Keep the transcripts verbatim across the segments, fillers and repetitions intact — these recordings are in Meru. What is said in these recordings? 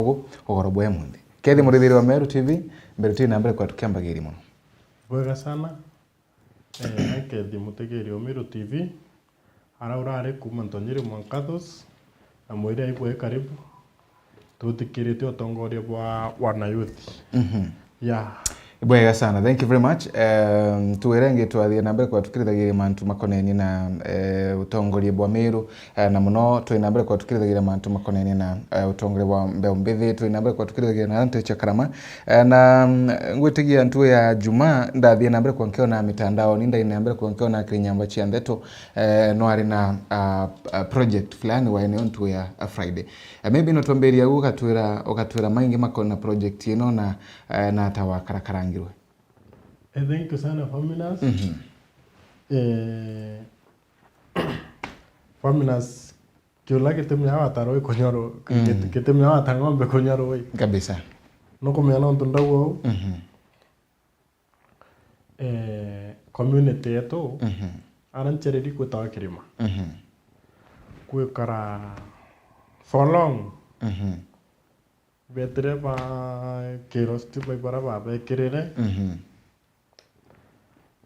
ugu ugoro bwa umunthi. Kethi murithiri wa Meru T V, mbere tuina mbere kwa tukiambagiria mono. Bwega sana. Eh, na kethi mutegeri wa Meru T V, ara urari kuma Ntonyiri Mwankathos, na mwire aigwe karibu. Tuthikirite utongoria bwa wana youth. Mhm. Yeah. Bwega sana. Thank you very much. Um, tuwire ingi twathie na mbere kwa tukirithagiria mantu makonenie na eh, utongoria bwa Meru eh, na muno twi na mbere kwa tukirithagiria mantu makonenie na eh, utongoria bwa mbeu mbithi, twi na mbere kwa tukirithagiria na ntecha karama eh, na mm, ngwitigia ntu ya Juma ndathie na mbere kwa nkiona mitandao ni ndai na mbere kwa nkiona kiri nyamba cia ndeto eh, no ari na uh, uh, project fulani wa eneo ntu ya uh, Friday. Eh, maybe no twambiria u ugatwira ugatwira maingi makona project ino na eh, na ata wakarakarangirwe. Eh, thank you sana Faminas. Mhm. Eh, Faminas kiula gitumi awa taroi kunyoro Mm. gitumi awa ta ng'ombe kunyoro. Kabisa. Nukumenya nontu ndauga uu. Mhm. Eh, community yetu Mhm. ara nchereri kwitawa kirima. Mhm. Kwikara for long. Mhm. Betire ba kiro stima ibara babekirire. Mhm.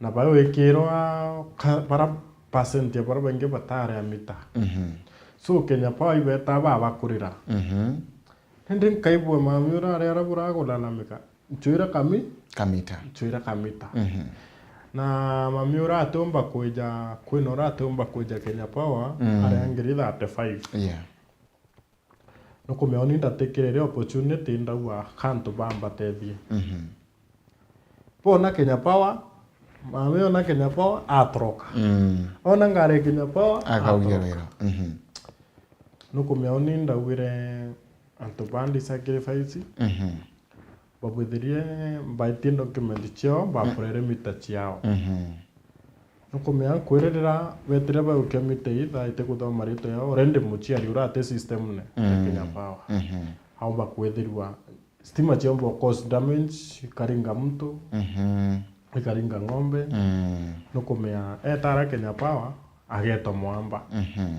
Na bau ikirwa ka- bara percent ya bara baingi batari a mita. Mhm. So Kenya Power ibeta babakurira. Mhm. Indi nkaigua mami urari ara buragulalamika. Nchwira kami? Kamita. Nchwira kamita. Mhm. Na mami uratiumba kwija, kwina uratiumba kwija Kenya Power, Mm. ari a ngiri thirty-five. Yeah. Nukumenya uni ndatikirire opportunity ndauga kantu bambatethie. Mhm. Bona Kenya Power, mami ona Kenya Power atoroka. Mm. Ona ngari Kenya Power Akaugia atoroka. Wira. Mhm. Nukumenya uni ndaugire antu bandi sacrifice. Mhm. Babwithirie mbaitie document ciao, bapurere mita ciao. Mhm. Nukumenya nkwiririra betire baukia mita ii thaa iti kuthoma ritwa yao, already muciari uria ati system ne, Mm. Kenya Power. Mhm. Aumba kwithirwa stima ciaumba cause damage, ikaringa muntu, Mhm. ikaringa ng'ombe. Mm. Nukumenya etara Kenya Power, agetwa mwamba. Mhm.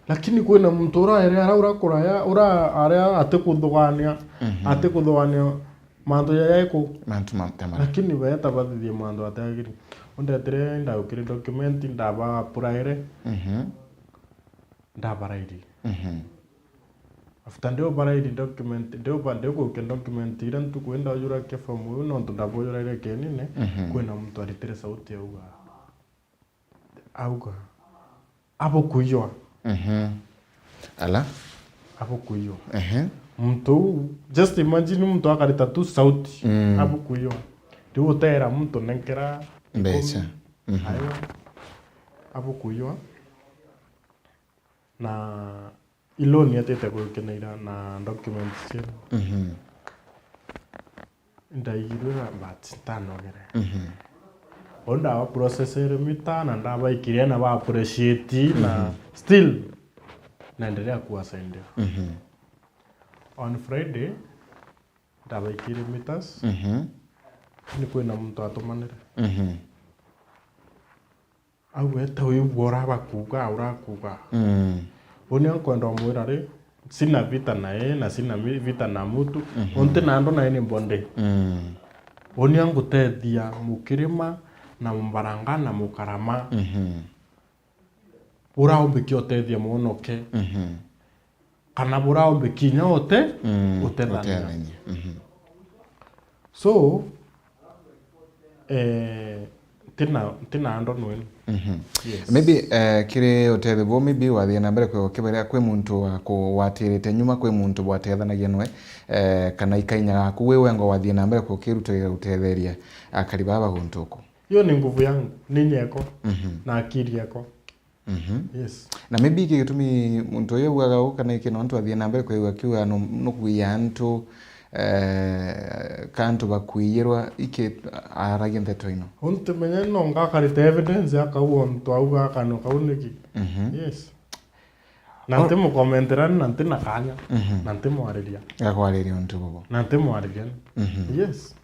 Lakini kwina muntu uraere ara ura kuraya, ura aria atikuthugania, Mhm. atikuthugania mantu jaja iku. Mantu ma- ta mara. Lakini beeta bathithie mantu atagiri. Undetire ndaukire document, ndaba applyre, Mhm. ndabarairi. Mhm. After ndi obarairi document, ndi oba-, ndi okukia document iria ntuku ii ndaujurakia form iu, nontu ndabujuraire kienine, Mhm. kwina muntu aritire sauti auga, auga, "Abukuiywa." Mhm. Ala? Abukuiywa. Ehe. Muntu uu, just imagine muntu akarita tu sauti. Mm. "Abukuiywa." Riu uteera muntu nenkera ikumi. Mbeca. Mhm. Ayo. Abukuiywa. Na I loan etite gwikeneira na documents cia. Mhm. Ndaigirwe na but ntanogere. Mhm. Bo ndawa processere mita na ndabaikiria na ba appreciate na Mhm. still naendelea kuwasaidia. Mhm. On Friday, ndabaikire meters. Mhm. Ni kwina muntu atumanire. Mhm. Au eta wigua urabakuga, urakuga. Mm. Unia nkwenda umwira ri, sina vita na yeye na sina mi-, vita na mutu. Mhm. Unti na andu na anybody. Mm. Unia ngutethia mukirima na mbaranga na mukarama. Mhm. Uraumbikia utethia mwonoke. Mhm. Kana buraumbi kinya ute-, Mm, utethania. Utethania. Mhm. So, eh, ntina, ntina ndono ino. Mhm. Yes. Maybe, eh, kiri utethio buu, maybe wathie na mbere kwi-, ukiberia kwi muntu waku-, watirite nyuma, kwi muntu bwatethanagia nwe, eh, kana ikainya gaku, wi wengo wathie na mbere kukirutagira gutetheria akari baba guntu uku? Hiyo ni nguvu yangu, ni nyeko, Mhm. na akili yako. Mhm. Yes. Na maybe iki gitumi muntu uyu augaga uu kana iki nontu athie na mbere kwigua akiuga nu-, nukuia antu, eh, ka antu bakuiyirwa, iki aragia nteto ino? Untu menya no ngakarite evidence akauga untu auga akano kau niki? Mhm. Yes. Na Oh. ntimukomentera na ntina kanya, Mhm. na ntimwariria. Gakwariria untu bubu. Na ntimwariria. Mhm. Yes.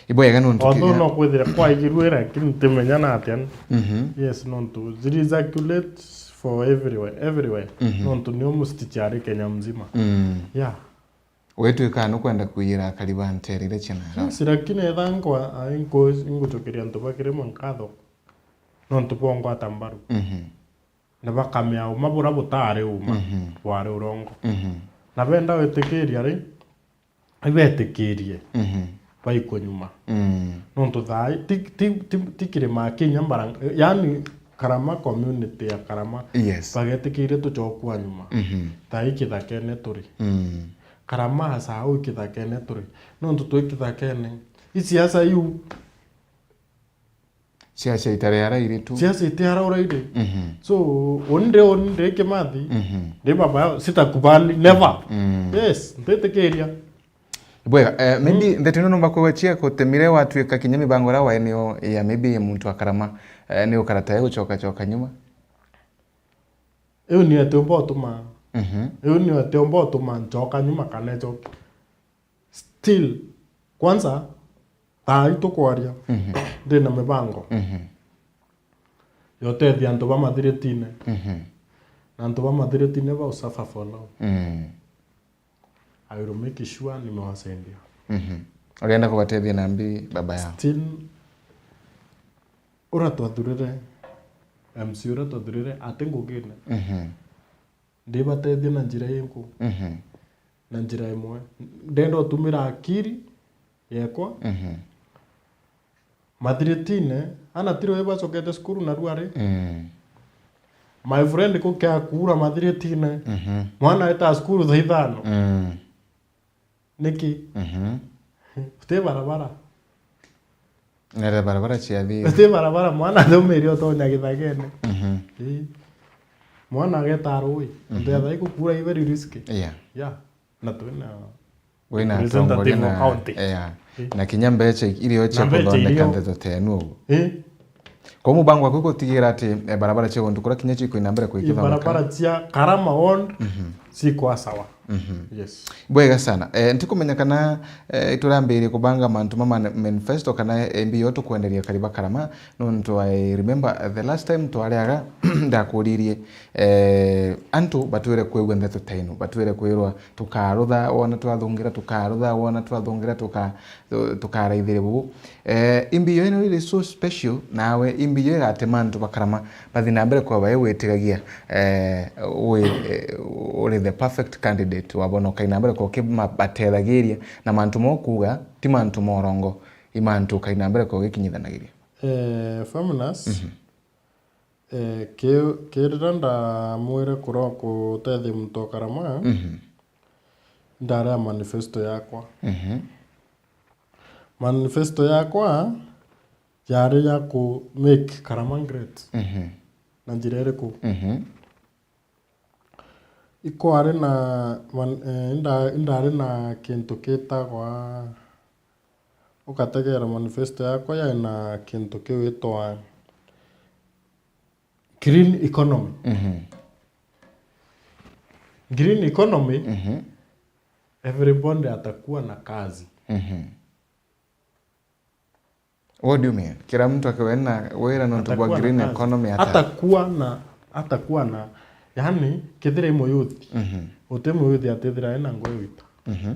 Ibwega nontu Although kinya no kwithira kwaigirue, lakini ntimenya na atia. Mhm. Yes, nontu ziri circulate for everywhere, everywhere. Mhm. Nontu nio must ciari Kenya mzima. Mm. Yeah. Wetwika nukwenda kwiyira akari ba ntere iria ciana. Yes, lakini ethangwa, ai, nku-, ingucokeria antu ba kirimo nkatho nontu bongwata mbaru. Mhm. Na bakamea uma bura butari uma, mhm, bwari urongo. Mhm. Na benda witikiria ri, ibetikirie, mhm, baikwe nyuma. Mm. Nontu thaa ii, ti, ti, ti, ti kirima kinya mbara, yani Karama, community ya Karama, yes, bagetikirie tucokua nyuma. Mhm. Thaa ii kithakene turi. Mm. Karama saa uu kithakene turi. Nontu twi kithakene, i siasa iu Siasa itari ara iri tu. Siasa iti ara ura iri. Mhm. So, uni ndi, uni ndi Kimathi, mhm, ndi baba yao, sitakubali, never. Mm. Yes, ntitikiria. Bwega, eh, maybe, mm, ndeto ino numba kwigua cia kutemire watuika kinya mibango ira waeneo ya maybe muntu akarama, eh, ni ukarata ya gucoka coka nyuma. Iu ni ati umba utuma. Mhm. Iu ni ati umba utuma ncoka nyuma kana icoke. Still, kwanza, thaa ii tukwaria, mhm, ndina mibango, mhm, ya utethia antu ba mathiritine. Mhm. Na antu ba mathiritine ba suffer for long. Mm. I will make sure nimewasaidia. Mhm. Urienda kubatethia na mbi baba yao? Still, ura twathurire, M C A ura twathurire, ati ngugine. Mhm. Ndibatethia na njira iriku? Mhm. Na njira imwe. Ndenda utumira akiri yekwa. Mhm. Mathiritine, ana tiro ibacokete cukuru na ruari. Mm. My friend, kukia kuura mathiritine. Mhm. Mwana eta cukuru thaa ithano. Mm. Niki? Mhm. Uti barabara. Nere barabara ciathire. Uti barabara, mwana athomere utonya githagene. Mhm. Ii. Mwana ageta rui. Mhm. Ndetha ikukura i very risky. Yeah. Yeah. Na twina wina representative atongoria na, county. Yeah. Ii. Na kinya mbecha irio cia kuthondeka ndeto tenu uguo. Ii. Kwa mubango waku gutigira ati, eh, barabara cia guntu kuria kinya cikwina mbere kwikithomeka? Barabara cia Karama Ward, mhm, cikwa sawa. Mhm. Yes. Bwega sana. Eh, ntikumenya kana, eh, iturambirie kubanga mantu ma man-, manifesto kana imbi yo tukwenderia kariba Karama, nontu I remember, eh, the last time twariaga, ndakuririe, eh, antu batwire kwigua ndeto ta ino, batwire kwirwa tukarutha wona twathungira, tukarutha wona twathungira, tuka-, tu-, tukaraithiria bubu. Eh, imbi yo ino iri so special, nawe imbi yo igatema antu ba Karama bathi na mbere kwa bae gwitigagia, eh, wi, eh, uri the perfect candidate, wabona ukai na mbere kwa ukimabatethagiria na mantu mokuga, ti mantu morongo, i mantu ukai na mbere kwa ugikinyithanagiria. Eh, Feminas, mhm. Eh, ki-, kirira ndamwire kuro-, kutethia muntu o Karama, mhm, ndarea manifesto yakwa. Mhm. Manifesto yakwa yari ya ku make Karama great. Mhm. Na njira iriku? Mhm. Ikwari na man-, eh, inda-, indari na kintu kitagwa, ugategera manifesto yakwa yari na kintu kiu itwa green economy. Mhm. Green economy, mhm, everybody atakuwa na kazi. Mhm. What do you mean? Kila mtu akiwa na wira nontu bwa green economy ata- atakuwa na, atakuwa na, yani, kethira i muyuthi, mhm, uti muyuthi atithira ena ngui wita. Mhm.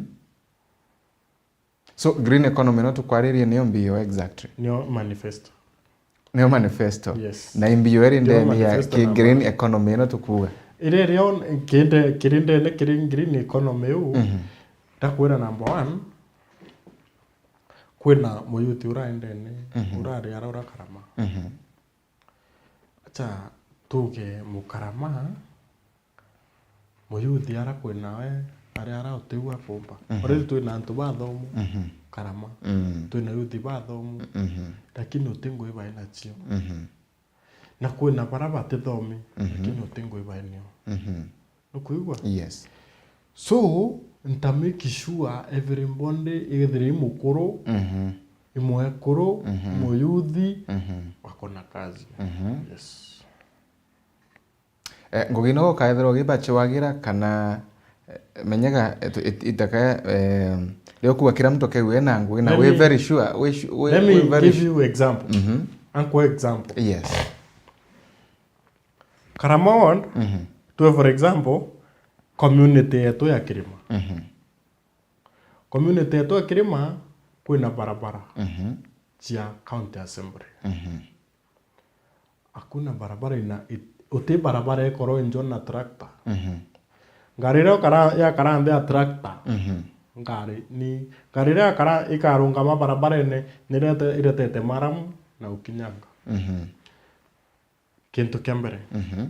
So, green economy no tukwaririe niyo mbio exactly? Niyo manifesto. Niyo manifesto. Yes. Na imbio iri ndeni ya manifesto ki na green economy no tukuga? Iri rio kinde, kiri ndene, kiri green economy u, mhm, ndakwira number one, kwina muyuthi ura endene, mhm, urari ara ura Karama. Mhm. Acha tuge Mukarama, muyuthi ara kwinawe, ari ara utiu akumba. Mhm. Already twina antu bathomu, mhm, Karama. Mm. Twina yuthi bathomu, mhm, lakini uti ngui bai nacio. Mhm. Na kwina bara batithomi, mhm, lakini uti ngui bai nio. Mhm. Nukwigua? Yes. So, nta make sure everybody, ethire i mukuru, mhm, i mwekuru, mhm, muyuthi, mhm, wako na kazi. Mhm. Yes. Eh, ngugi no ukaethirwa ugibachiwagira kana, eh, menyaga, eh, tu-, it-, itaka, eh, rio kuga kila mtu akaigue ena ngugi na we very sure, we su-, we, let me give you example. Mhm. Anko example. Yes. Karama Ward, mhm, twe for example, community yetu ya Kirima. Mhm. Community yetu ya Kirima kwina barabara Mhm. cia County Assembly. Mhm. Hakuna barabara ina, it-, uti barabara ikorwo injwa na tractor. Mhm. Ngari iria ukara-, yakara nthi ya tractor, Mhm. ngari ni, ngari iria yakara ikarungama barabarene, ni irete-, iretete maramu na ukinyanga. Mhm. Kintu kia mbere. Mhm.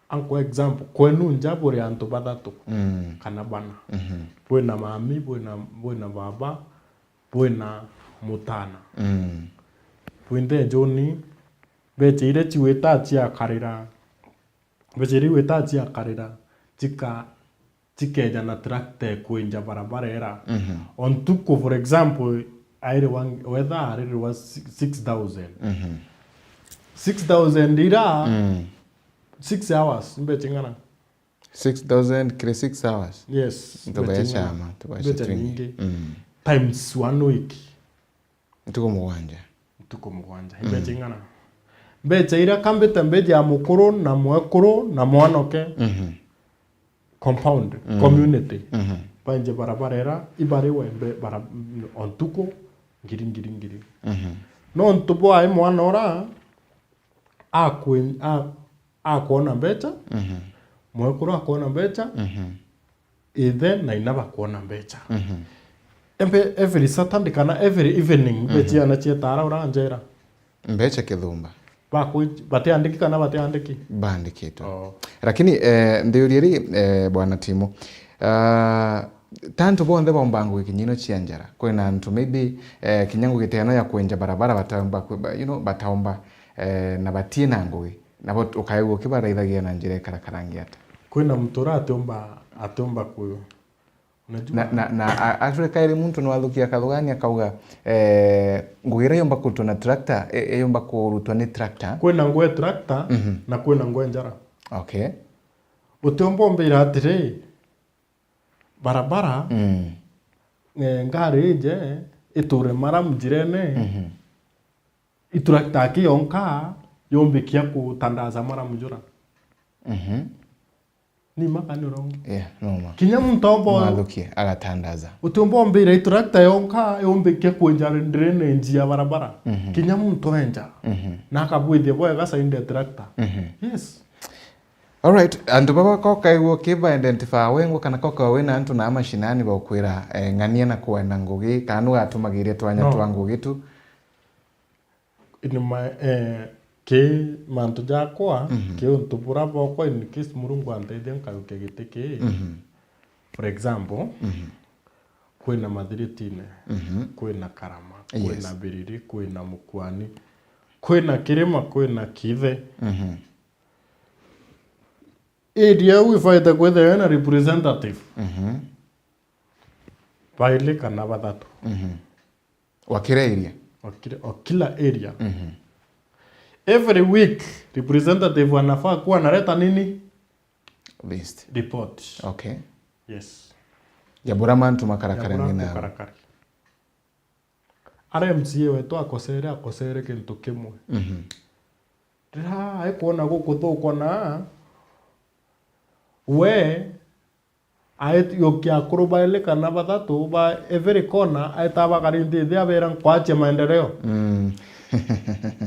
Anko example, kwenu nja buri antu bathatu Mm. kana bana. Mhm. Bwina mami, bwina, bwina baba, bwina mutana. Mm. Bwinthe njuni, mbecha iria ciwita ciakarira, mbecha iria iwita ciakarira, cika-, cikeja na tractor ikwenja barabara era. Mhm. O ntuku, for example, airi wa, wetha aririrwa si-, six thousand. Mhm. Six thousand ira, Mm. six hours, mbecha ing'ana? Six thousand kiri six hours? Yes, mbecha ing'ana? Ntubaecha ama, ntubaecha mbecha twingi. Nyingi. Mm. Times one week. Ntuku mugwanja. Ntuku mugwanja. Mm. Mbecha ing'ana? Mbecha iria kambite mbecha ya mukuru na mwekuru na mwanoke. Mhm. Compound, Mm. community. Mhm. Bainje barabara era, ibariwe mbe-, bara-, o ntuku, ngiri, ngiri, ngiri. Mhm. Nontu bwa ai mwana ura, akwi-, a-, akwona mbecha, Mhm. mwekuru akwona mbecha, Mhm. ithe na ina bakwona mbecha. Mhm. Embe-, every Saturday kana every evening, Mhm. mbecha ciana cietara ura njera. Mbecha kithumba. Bakwi-, batiandiki kana batiandiki? Baandikitwe. Oo. Lakini, eh, nthiuria ri, eh, Bwana Timo, ah, ta antu bonthe baumba ngugi kinya ino cia njara. Kwina antu maybe, eh, kinya ngugi ta ino ya kwenja barabara bataumba kwi-, ba-, you know, bataumba, eh, na batie na ngugi. Nabo ukaigua ukibaraithagia na njira ikarakarangi ata? Kwina muntu ura atiumba, atiumba ku-, unajua? Na, na, na, a-, actually, kairi muntu nwathukia kathugani akauga, eh, ngugi iria yumba kurutwa na tractor, i-, iyumba kurutwa ni tractor. Kwina ngugi tractor, Mhm. na kwina ngugi njara. Okay. Utiumba umbira atiri, barabara, Mm. eh, ngari ije, iture maramu njirene, Mhm. i tractor aki yonka, yumbikia kutandaza maramu jura. Mhm. Ni maka ni urongo. Yeah, no ma. Kinya muntu omba Mwathukie, agatandaza. Utiumba umbira i tractor yonka, yumbikia kwenja drainage ya barabara. Mhm. Kinya muntu enja. Mhm. Na akabwithia bwega sainde tractor. Mhm. Yes. Alright, antu baba koka igwo kiba identify wengwa kana koka wina antu na mashinani bokwira, eh, ng'ania na kwenda ngugi, kana nugatumagire twanya No. twa ngugi tu. Inuma, eh, ki mantu jakwa, Mhm. ki untu bura bokwa, in case Murungu anteithia nkarukia giti ki. Mhm. For example, Mhm. kwina Mathiritine, Mhm. kwina Karama, Yes. kwina Biriri, kwina Mukwani, kwina Kirima, kwina Kithe. Mhm. Area iu ibaite kwithirwa ina representative Mhm. baili kana bathatu. Mhm. Wa kila area? O kila, o kila area. Mhm. Every week, representative anafaa kuwa analeta nini? List. Report. Okay. Yes. Ya bura mantu makarakara Ya bura ngina. Kukarakara. Ara M C A wetu akosere, akosere kintu kimwe. Mhm. Rira aikwona gukuthukwa na we, aet-, yokia akuru baili kana bathatu ba every corner, aeta bakari nthi ithi abera, "Nkwachia maendeleo." Mm.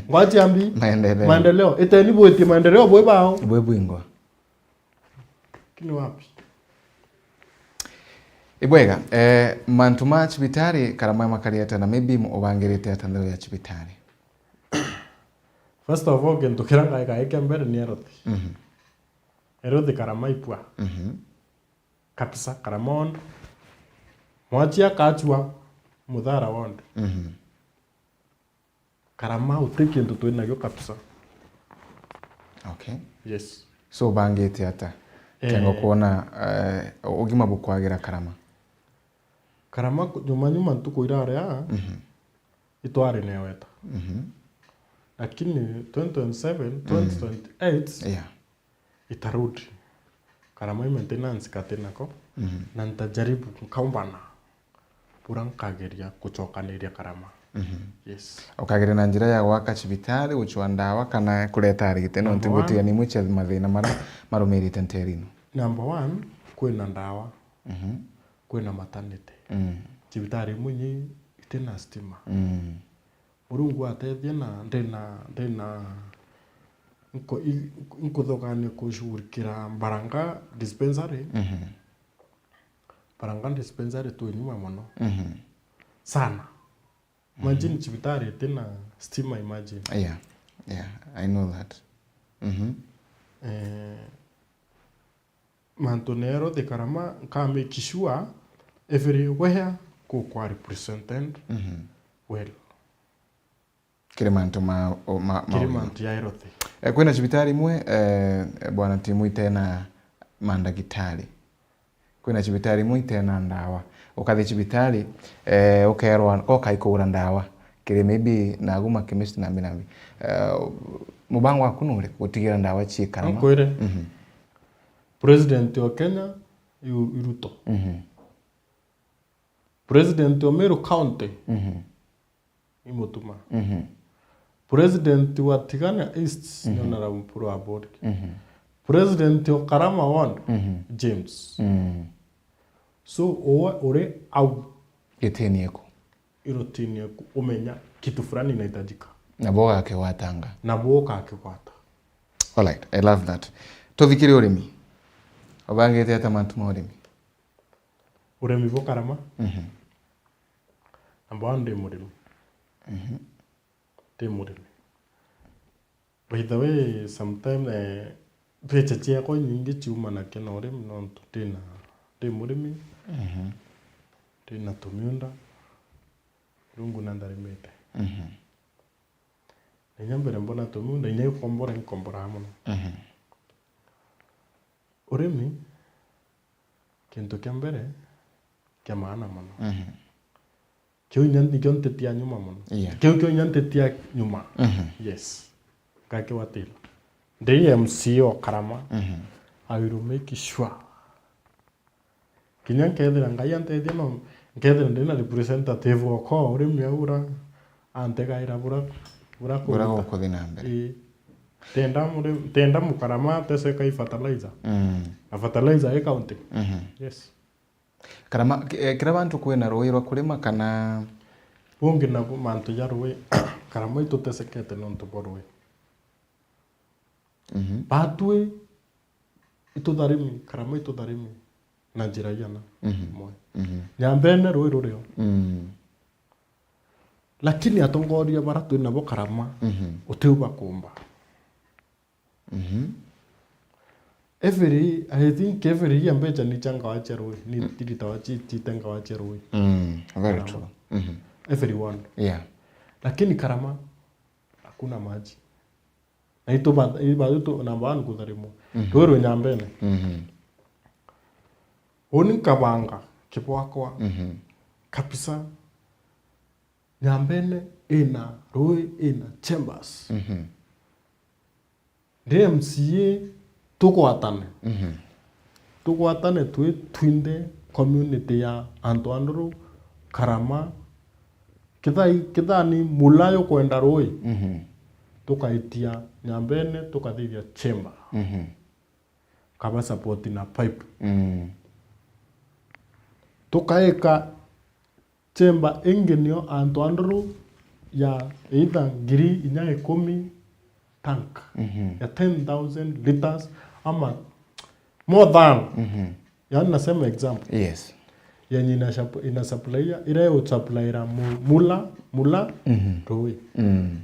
Nkwachia mbi? Maendeleo. Maendeleo. Iteni bwitie maendeleo bwi bao. Bwi bwingwa. Kini wapi? Ibwega, eh, mantu ma cibitari, Karama makari ata na maybe mu-, ubangirite ata nthero ya cibitari? First of all, kintu kiria ngai kaike mbere ni erothi. Mhm. Erothi Karama ipua. Mhm. Kabisa, Karama wonde. Mwachia kachua, Muthara wonde. Mhm. Karama uti kintu twinagio kabisa. Okay. Yes. So ubangite ata? Eh. Kengo kuona, eh, ugima bukwagira Karama? Karama ku-, nyuma, nyuma ntuku iraria, Mhm. itwari neweta. Mhm. Lakini twenty twenty-seven, Mm. twenty twenty-eight, Yeah. itarudi. Karama i maintenance kati nako, Mhm. na ntajaribu nkaumbana bura nkageria kucokaniria Karama. Mhm. Yes. Ukageria na njira ya gwaka cibitari, gucua ndawa, kana kureta arigite, nontu Number one. Ngwitiria ni imwe cia mathina mara marumirite nterino. Number one, kwina ndawa. Mhm. kwina maternity. Mm. Cibitari imwe inyi itina stima. Mm. Murungu atethia na ndina, ndina nko-, i-, nkuthugania kushughulikira Mbaranga dispensary. Mhm. Mbaranga dispensary twi nyuma mono. Mhm. Sana. Imagine, mhm, cibitari itina stima, imagine. Yeah, yeah, I know that. Mhm. Eh, mantu neero thikarama, nka make sure everywhere kukwa represented, mhm, well. Kiri mantu ma, o, ma, ma kiri ugima. Mantu ya health. Eh, kwina cibitari imwe, eh, bwana, timu itena mandagitari. Kwina cibitari imwe itena ndawa. Ukathi cibitari, eh, ukerwa, ukai kugura ndawa. Kiri maybe nagu ma chemist nambi nambi. Eh, mubango waku nuri gutigira ndawa ciikarama? Nkwire. Mhm. President wa Kenya, i Ru-, i Ruto. Mhm. President wa Meru County, mhm, i Mutuma. Mhm. President wa Tigania East, mhm, ni Honorable Mupuru Abodi. Mhm. President wa Karama Ward, mhm, James. Mhm. So, uwe uri au gitini eku, irutini eku, umenya kitu fulani inahitajika. Nabo ugakigwatanga. Nabo ugakigwata. Alright, I love that. Tuthikire urimi. Ubangite ata mantu ma urimi? Urimi bwa Karama? Mhm. Namba one, ndi murimi. Mhm. Ndi murimi. By the way, sometime, eh, mbeca ciakwa inyingi ciumanagia na urimi, nontu ndina, ndi murimi, mhm, ndina tumiunda, Murungu na ndarimite. Mhm. Na inya mbere mbona tumiunda, inya ikombora, inkomboraa mono. Mhm. Urimi, kintu kia mbere, kia maana mono. Mhm. Kiu inya nikio ntetia nyuma mono. Yeah. Kiu kio inya ntetia nyuma. Mhm. Yes. Ngakigwatira. Ndi M C A o Karama, mhm, I will make sure. Kinya nkethira Ngai antethia, no nkethira ndina representative okwa urimi au ura antegaira bura, bura, bura kuruta, gukuthi na mbere. Ii. Tenda muri-, tenda Mukarama ateseka i fertilizer. Mm. Na fertilizer i county. Mhm. Yes. Karama, ki-, eh, kira bantu kwina rui rwa kurima kana? Bungi nabu mantu ja rui, Karama itutesekete nontu bwa rui. Mhm. Batwi itutharimi, Karama itutharimi na njira iana, mhm, imwe. Mhm. Nyambene rui rurio. Mm. Lakini atongoria bara twi nabo Karama, mhm, utiu bakumba. Mhm. Every, I think every year mbeca ni changawa cia rui, ni, mm, tiritawa ci-, citengawa cia rui. Mm, very true. Karama. Mhm. Everyone. Yeah. Lakini Karama, hakuna maji. Na itu ba-, i ba-, itu namba one kutharimwa. Mhm. Rui rwi Nyambene. Mhm. Uni nkabanga kibwakwa. Mhm. Kabisa. Nyambene ina rui, ina chambers. Mhm. Ndi M C A, tugwatane. Mhm. Tugwatane twi twinthe community ya antu a nduru, Karama, kithai-, kithani mula yukwenda rui. Mhm. Tukaitia Nyambene, tukathithia chamber. Mhm. Kaba support na pipe. Mm. Tukaika chamber ingi nio antu a nduru ya either ngiri inya ikumi tank, mhm, ya ten thousand liters ama more than. Mhm. Yani nasema example. Yes. Yenye ina sup-, ina supply, ira yo supply ra mu-, mula, mula, mhm, rui. Mm.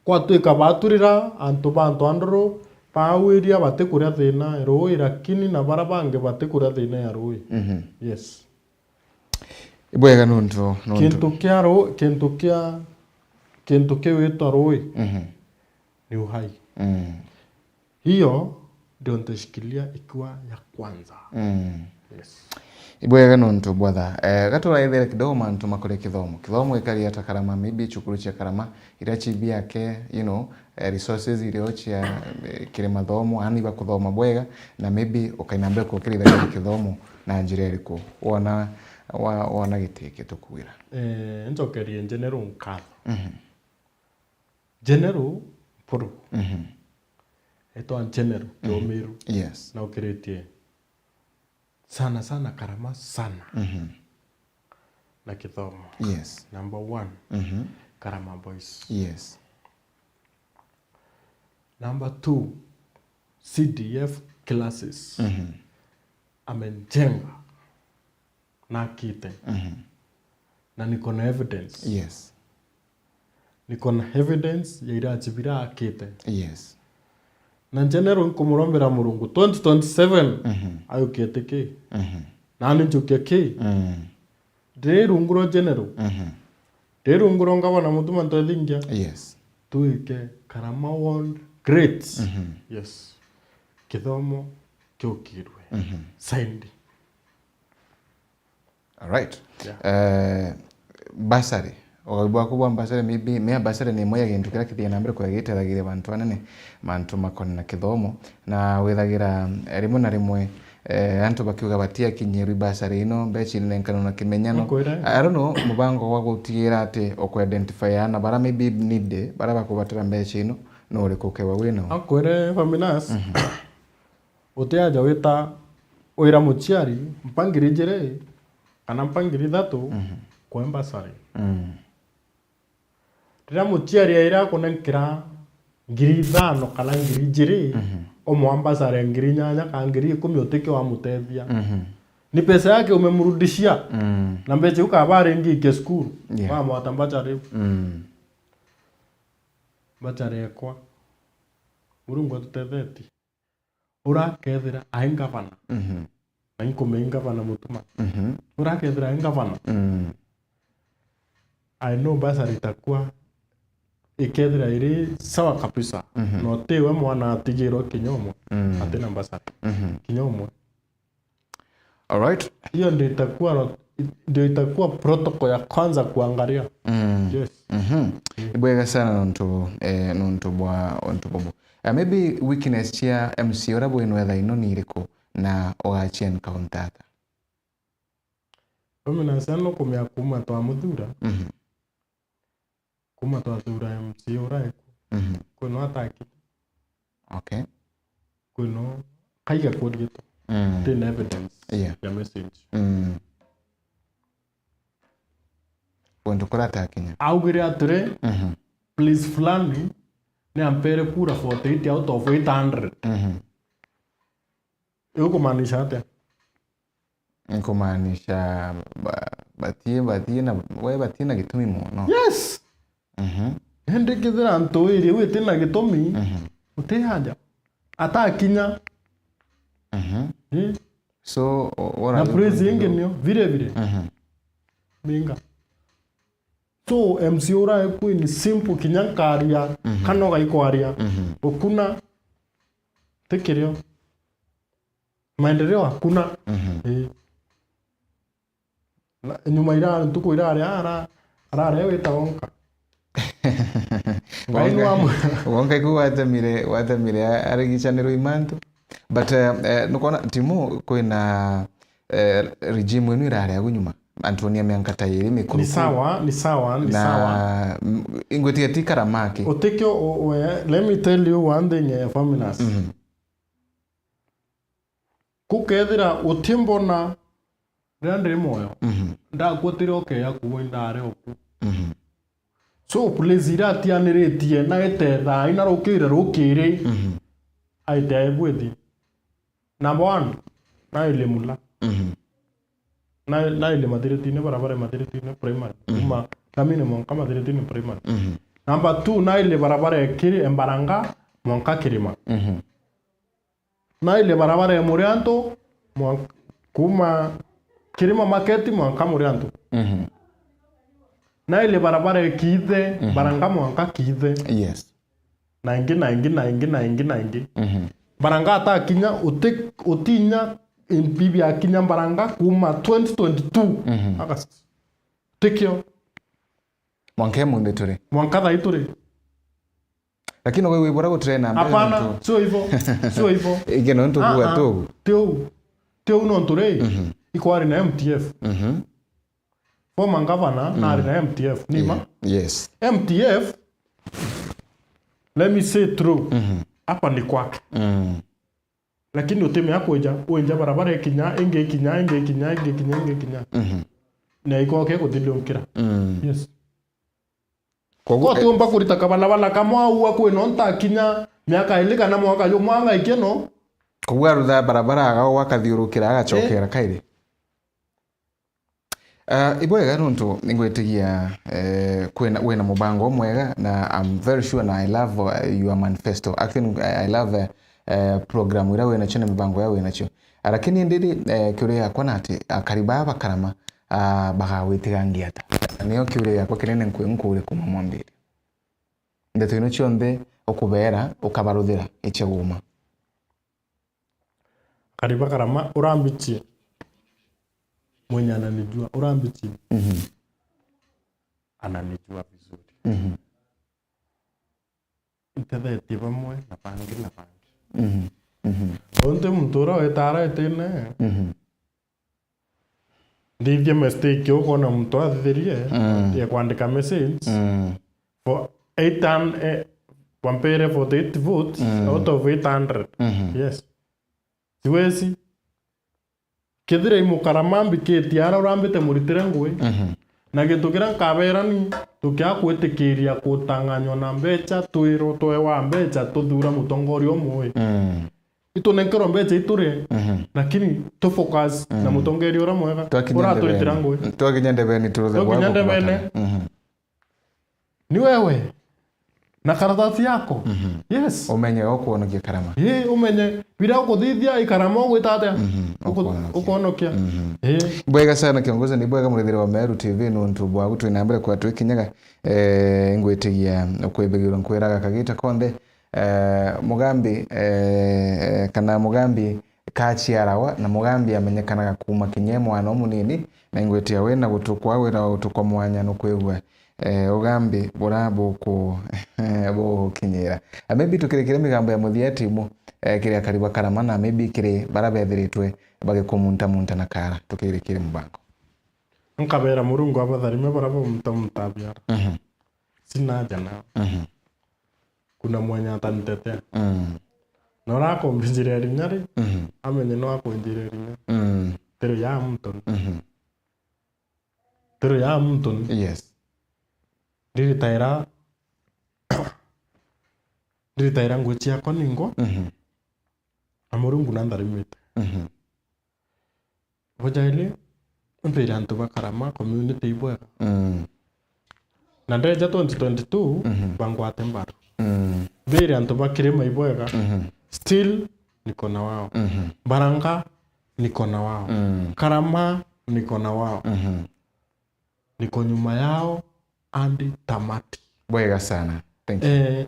Kwatwika baturira antu ba antu a nduru, bawiria batikuria thina ya rui, lakini na bara bangi batikuria thina ya rui. Mhm. Yes. Ibwega nuntu, nuntu kintu kia ru-, kintu kia, kintu kiwitwa rui, mhm, ni uhai. Mm. Hiyo ndio nitashikilia ikiwa ya kwanza. Mm. Yes. Ibwega nuntu bwatha. Eh, gaturaithere kidogo mantu makuria kithomo. Kithomo gikari ata Karama, maybe cukuru cia Karama, iria cibiake, you know, eh, resources irio cia, eh, kiri mathomo, aana ibakuthoma bwega, na maybe ukaina mbere kukirithagia kithomo na njira iriku? Wona, wa-, wona giti kitukwira. Eh, njokerie General nkatho. Mhm. General Mpuru. Mhm. Etwa General, mhm, Kiomiru. Yes. Na ukiritie sana sana Karama sana. Mhm. Na kithomo. Yes. Number one, Mhm. Karama Boys. Yes. Number two, C D F classes. Mhm. Amenjenga na akite. Mhm. Na niko na evidence. Yes. Niko na evidence ya irachi bira akite. Yes. Na general nkumurombera Murungu twenty twenty-seven Mhm. ayukite ki. Mhm. Nani njukia ki. Mm. Ndiri rungu rwa general. Mhm. Ndiri rungu rwa ngavana Mutuma Ntwethingia. Yes. Twike Karama World Great. Mhm. Yes. Kithomo kiukirwe. Mhm. Signed. Alright. Yeah. Eh, bursary. Ugai bwaku bwa bursary, maybe, mea bursary ni imwe ya gintu kiria kithii na mbere kwega gitethagiria bantu anene, mantu makoni na kithomo. Na withagira, eh, rimwe na rimwe, eh, antu bakiuga batiakinyirwi bursary ino, mbeca inenkanwa na kimenyano. Nkwire. I don't know, mubango wa gutigira ati ukwe identify ana bara maybe need, bara bakubatara mbeca ino, no uriku ukewa wino? Akwire Faminas. Utiaja wita wira muciari mpa ngiri ijiri kana mpa ngiri ithatu kwa bursary. Mm. Riria muciari aira akunenkera ngiri ithano kana ngiri ijiri, umwa bursary ya ngiri inyanya kana ngiri ikumi utikio wamutethia. Mhm. Ni pesa yake umemrudishia. Mm. Na mbeca iu kaba aringi ikia cukuru. Yeah. Wamwata bursary iu. Mm. Bursary ekwa. Murungu atutethetie. Urakethira ai ngavana. Mhm. Na inkumei ngavana Mutuma. Mhm. Urakethira ai ngavana. Mm. I know bursary itakuwa ikethira iri sawa kabisa. Mhm. Na utiwe mwana atigirwe kinya umwe. Mm. Atina bursary. Mhm. Kinya umwe. Alright. Hiyo ndio itakuwa ro-, ndio itakuwa protocol ya kwanza kuangalia. Mm. Yes. Mhm. Ibwega sana nontu, eh, nontu bwa, nontu bobo. Uh, maybe weakness cia M C A uria bwinwe thaa ino ni iriku na ugaci encounter ata? Mimi nasema no kumea kuma twamuthura. Mhm. Kuma twathura M C A uria eku. Mhm. Kwino ataki. Okay. Kwino kaiga kuria tu. Mm. Tina evidence Yeah. ya message. Mm. Kuntu kuria atakinya. Augire atiri, Mhm. place fulani ni ampere kura forty-eight out of eight hundred. Mhm. Iu kumaanisha atia? Nkumaanisha ba-, batie, batie na, we batie na gitumi mono. Yes. Mhm. Indi kethira ntu iri iu itina gitumi, Mhm. uti haja. Atakinya. Mhm. Eh? So, o-, what are Na you praise going to ingi do? Nio vile vile. Mhm. Minga. So, M C A uria eku ni simple kinya nkaria, Mhm. kana ugaikwaria. Mhm. Ukuna. Ti kirio. Maendeleo hakuna. Mhm. Eh. Na nyuma ira ntuku irare ara, arare wita wonka. Ngai ni wa mwe- Wonka iku watemire, watemire a-, arigicanirwo imantu. But, eh, eh, nukona timu kwina, eh, regime inu irare agu nyuma. Antonia mianka ta iri mikuru. Ni sawa, ni sawa, ni sawa. Na, mm, ingwitiga ti Karama aki. Utikio, u-, u-, eh, let me tell you one thing, eh, Faminas. Mhm. Kukethira utimbona riria ndi mwoyo, Mhm. ndakwatire ukeya kuwa indare oku. Mhm. So, place iratianiritie na itethaa ina rukire rukiri, Mhm. aite aigwiti. Number one, naile Mula. Mhm. Na, naile Mathiritine, barabara ya Mathiritine primary. Mhm. Kuma Kamine mwanka Mathiritine primary. Mhm. Number two, naile barabara ekiri Embaranga mwanka Kirima. Mhm. Naile barabara ya Muriantu mwan-, kuma Kirima Market mwanka Muriantu. Mhm. Naile barabara ya Kiithe, Mhm. Baranga mwanka Kiithe. Yes. Na ingi, na ingi, na ingi, na ingi, na ingi. Mhm. Baranga atakinya, uti-, utinya, imbibi akinya Baranga kuma twenty twenty-two. Mhm. August. Tikio. Mwanka munthi turi. Mwanka thai turi. Lakini ugwe wibura gutire na mbere. Hapana, Nontu sio hivyo. Sio hivyo. Ige nontu Ah, kuga ah. tu. Tiu. Tiu nontu ri. Mhm. Ikwari na M T F. Mhm. Former governor, mm, nari na M T F. Nima? Yeah. Yes. M T F, let me say true. Mhm. Hapa ni kwake. Mm. Lakini utimea kwija, winja barabara ikinya, ingi ikinya, ingi ikinya, ingi ikinya, ingi ikinya. Mhm. Na ikoke guthithunkira. Mm. Yes. Koguo, Kwa tuumba kurita kabalabala kamwe au akwina ntakinya miaka ili kana mwaka jumwe angaikia no. Koguo arutha barabara aga wakathiurukira agacokera kairi. Uh, ibwega nontu ningwitigia eh, kwina wina mubango mwega na I'm very sure na I love uh, your manifesto. Actually I, I love uh, uh, program ira wina cio na mibango ya wina cio. Lakini ndiri eh, kiuria yakwa na ati akari baa bakarama ah, bagagwitigangia ata? Nio kiuria yakwa kinene nkwi nkuri kuma mwambiri. Ndeto ino cionthe ukubera ukabaruthira icheguma. Akari bakarama urambichie mwenye ananijua urambichie Mhm. Ananijua vizuri. Mhm. Ntethetie bamwe na bangi na bangi. Mhm. Mhm. Untu muntu uria witaara itine Mhm. Ndithia mistake ukona muntu athithirie Mm. ya kwandika message Mm. For eight hundred, eh, wampere forty-eight votes Mm. Out of eight hundred. Mhm. Yes. Siwezi. Kethira imukarama mbikitie ara urambite muritire ngui. Mhm. Na gintu kiria nkaberani tukia kwitikiria kutang'anywa na mbecha twirwo twewa mbecha tuthura mutongoria umwe. Mm. Itunenkerwa mbecha iture Mhm. Lakini tu focus na Mhm. mutongeria uria mwega Twakinya uratwitira ndebeni. Ngui. Twakinya ndebeni turuthe Twakinya bwako ndebene. Kubatana. Mhm. Ni wewe na karatasi yako. Mhm. Yes. Umenye ukwonokia karama. Ii umenye biria ukuthithia ikarama ugwita atia. Mhm. Uku- Ukwonokia. Ukwonokia. Mhm. Ii. Bwega sana kiongozi, ni bwega murithiri wa Meru T V nuntu bwa gutwina mbere kwa twikinyaga. Eh, ngwitigia kwibigirwa nkwiraga kagita konthe. Eh, mugambi eh, kana mugambi kachiarawa na mugambi amenyekanaga kuma kinya e mwana umunini, na ingwitia wina gutukwa wira wa gutukwa mwanya nukwigua eh, ugambi bura buku bugukinyira. A maybe tukirikire migambo ya muthia timu eh, kiri akari ba karama na maybe kiri bara bethiritwe bagikumunta munta na kara tukirikire mubango. Nkabera Murungu abatharime bara bamunta munta biara. Mhm. Sina haja nao. Mhm. Kuna mwenye atanitetea. Mm. Na urakumbinjiria rinya ri, Mhm. amenye no akunjiria rinya. Mm. Tiri ya muntu. Mhm. Tiri ya muntu. Yes. Ndiritaira ndiritaira ngui ciakwa ningwa. Mhm. Na Murungu nantharimite. Mhm. Bujaili, mpire antu ba Karama community ibwega. Mm. Na ndeja twenty twenty-two, Mhm. bangwate mbaru. Mm. Mbire antu ba Kirima ibwega, Mhm. still niko na wao. Mhm. Baranga, niko na wao. Mm. Karama, niko na wao. Mhm. Niko nyuma yao hadi tamati. Bwega sana. Thank you. Eh,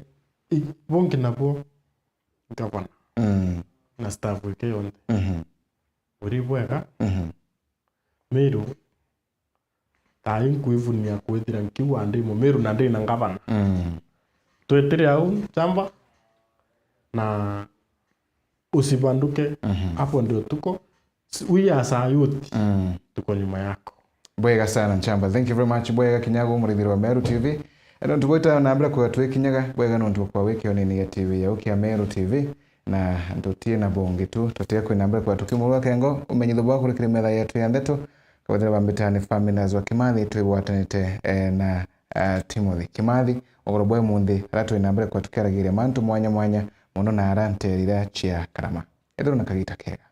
i- bungi nabwo gavana Mm. na staff ike yonthe. Mhm. Uri bwega, Mhm. Meru, tai nkwivunia kwithira nkiuga ndi Mumeru na ndi na ngavana. Mm. Twetire au chamba na usibanduke Mhm. hapo ndio tuko. S- we as a youth, Mm. tuko nyuma yako. Bwega sana, Nchamba. Thank you very much. Bwega Kinyago, murithiri wa Meru T V. Eno ntubwita na mbere kwa twikinyaga, bwega nontu kwa wiki onini ya T V ya ukia Meru T V. Na ntutie na bungi tu, tutie kwina mbere kwa tukimurwa kengo, umenyitho bwa kurikira metha yetu ya ndeto. Kabethira bambita ni Faminas wa Kimathi, twigwatanite eh, na uh, Timothy Kimathi. Ugoro bwa munthi, ara twina mbere kwa tukiaragiria mantu mwanya mwanya, muno na ara nterira cia Karama. Ethirwa na kagita kega.